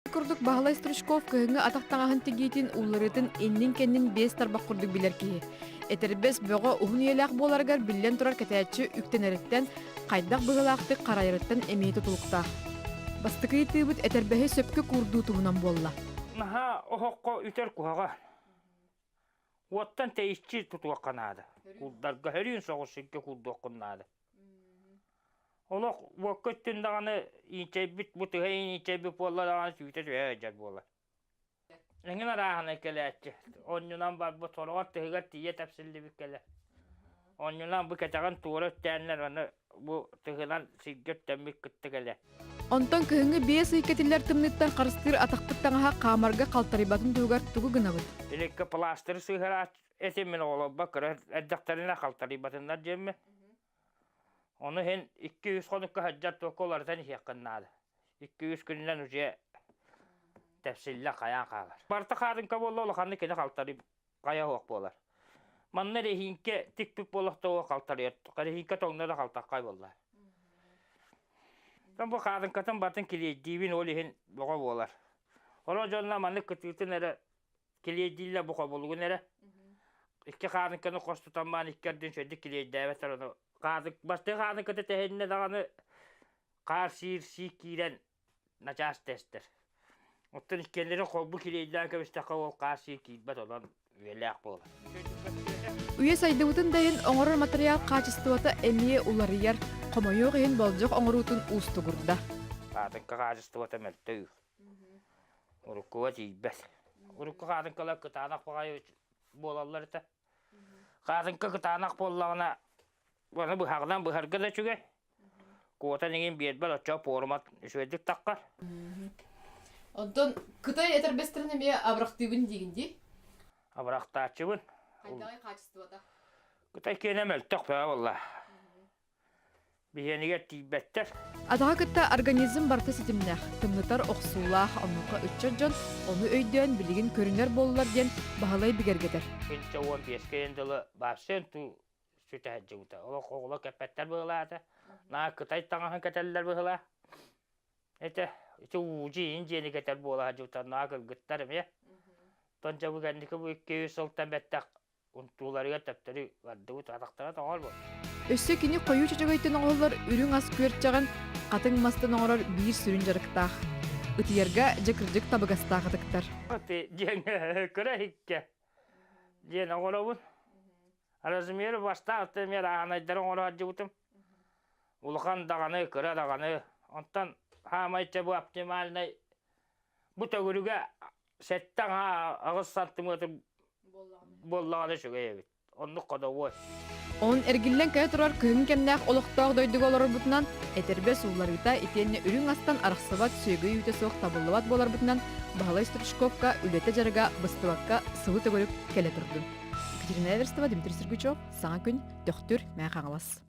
Курдук Баһылай Стручков кыһыҥҥы атах таҥаһын тигиитин улларыытын иннин-кэннин биэс тарбах курдук билэр киһи. Этэрбэс бөҕө уһун үйэлээх буоларыгар биллэн турар кэтээччи үктэнэриттэн, хайдах быһыылаахтык харайарыттан эмиэ тутулуктаах. Бастакы ыйытыыбыт этэрбэһи сөпкө куурдуу туһунан буолла. Наһаа оһоххо үтэр куһаҕан. Уоттан тэйиччи тутуохха наада. Курдарга сөрүүн соҕус сиргэ куурдуоххун наада. Олох уокка өттүн даҕаны иинчэйбит бу тыһа иинчэйбит буолла даҕаны сүүтэ түһэ сылдьар буолар. Эҥин арааһынай кэлээччи. Онньунан барбыт сороҕор тыһыгар тиийэ тэпсиллибит кэлэр. Онньунан бу кэтэҕин туора үктээннэр аны бу тыһынан сиргэ үктэммит кытта кэлэр. Онтон кыһыҥҥы 5 ый кэтиллэр тымныыттан харыстыыр атахпыт таҥаһа хаамарга халтарыйбатын туһугар тугу гынабыт? Иликкэ пластыры сыһыарааччы этим мин оҕолорбор кыра эрдэхтэринэ халтарыйбатыннар диэммин. Ону иһин 2-3 хонукка сылдьар туокка уларытан иһиэххин наада. 2-3 күнүнэн уже тэпсиллэн хайаан хаалар. Барыта хаатыҥка буолла улаханнык кини халтарый хайа суох буолар. Манна эрэһииҥкэ тикпит буоллахта халтарыйар. Эрэһииҥкэ тоҥно да халтаххай буолла. Бу хаатыҥкатын батын килиэйдиибин ол иһин бөҕө буолар. Оро дьонно маннык кытыытын эрэ килиэйдииллэр бу хобулугун эрэ. Икки хаатыҥканы хос тутан баран икки ардын үчүгэйдик килиэйдээбэттэр ону хаатык бастакы хаатыҥката тэһиннэ даҕаны хаар сиир сиик киирэн начаас тэстэр. Оттон иккиэннэрин холбу килиэйдээн кэбистэххэ ол хаар сиир киирбэт онон үйэлээх буолар. Үйэ сайдыбытын да иһин оҥорор матырыйаал хаачыстыбата эмиэ уларыйар, хомойуох иһин болдьох оҥоруутун уустугурда. Хаатыҥка хаачыстыбата мөлтөх. Уруккуга тиийбэт. Урукку хаатыҥкалар кытаанах баҕайы буолаллар этэ. Хаатыҥка кытаанах буоллаҕына, аны быһаҕынан быһарга да үчүгэй. Куотан иҥин биэрбэт, оччоҕо пуорумат үчүгэйдик таххар. Онтон Кытай этэрбэстэрин эмиэ абырахтыыбын диигин дии? Абырахтааччыбын. Хайдаҕый хаачыстыбата? Кытай киэнэ мөлтөх бөҕө буолла. Биһиэнигэр тиийбэттэр. Атаҕа кытта организм барыта ситимнээх, тымнытар охсуулаах, онуоха ыччат дьон ону өйдөөн билигин көрүнэр буоллулар диэн Баһылай бигэргэтэр. Кинчэ 15 кэлин дылы барсен туу сүтэ сылдьыбыта. Олох оҕолор кэппэттэр быһыылаата. Наа Кытай таҥаһын кэтэллэр быһыылаах. Этэ ити уудьи иин дьиэни кэтэр буола сылдьыбыта. Наа кыргыттар эмиэ. Тон дьэ бу кэнники бу 200 сылтан бэттэх унтууларыгар төптөрү бардыбыт атахтара тоҥор буолла. Өссө кини хойуу чөчөгөйтөн оҥоһуллар үрүҥ ас күөрчэҕин хатыҥ мастан оҥорор биир сүрүн дьарыктаах. Ытыйарга дьэ кырдьык табыгастаах ытыктар. Диэн кыра иһиккэ диэн оҥоробун. Размеры бастаан эмиэ ааһынайдары оҥоро сылдьыбытым. Улахан даҕаны, кыра даҕаны. Онтон хаамай бу оптимальнай бу төгүрүгэ 7-8 сантиметр буоллаҕына үчүгэй эбит. Оннук ходовой. Онон эргиллэн кэлэ турар кыһыҥҥы кэмнээх олохтоох дойдуга олорорбутунан, этэрбэс уулларыыта итиэннэ үрүҥ астан арахсыбат сүөгэй үүтэ суох табыллыбат буоларбытынан Баһылай Стручковка үлэтэ-дьарыга быстыбакка сылы төгүрүк кэлэ турдун. Екатерина Эверстова, Дмитрий Сергучев, Саҥа күн, Төхтүр, Мэҥэ Хаҥалас.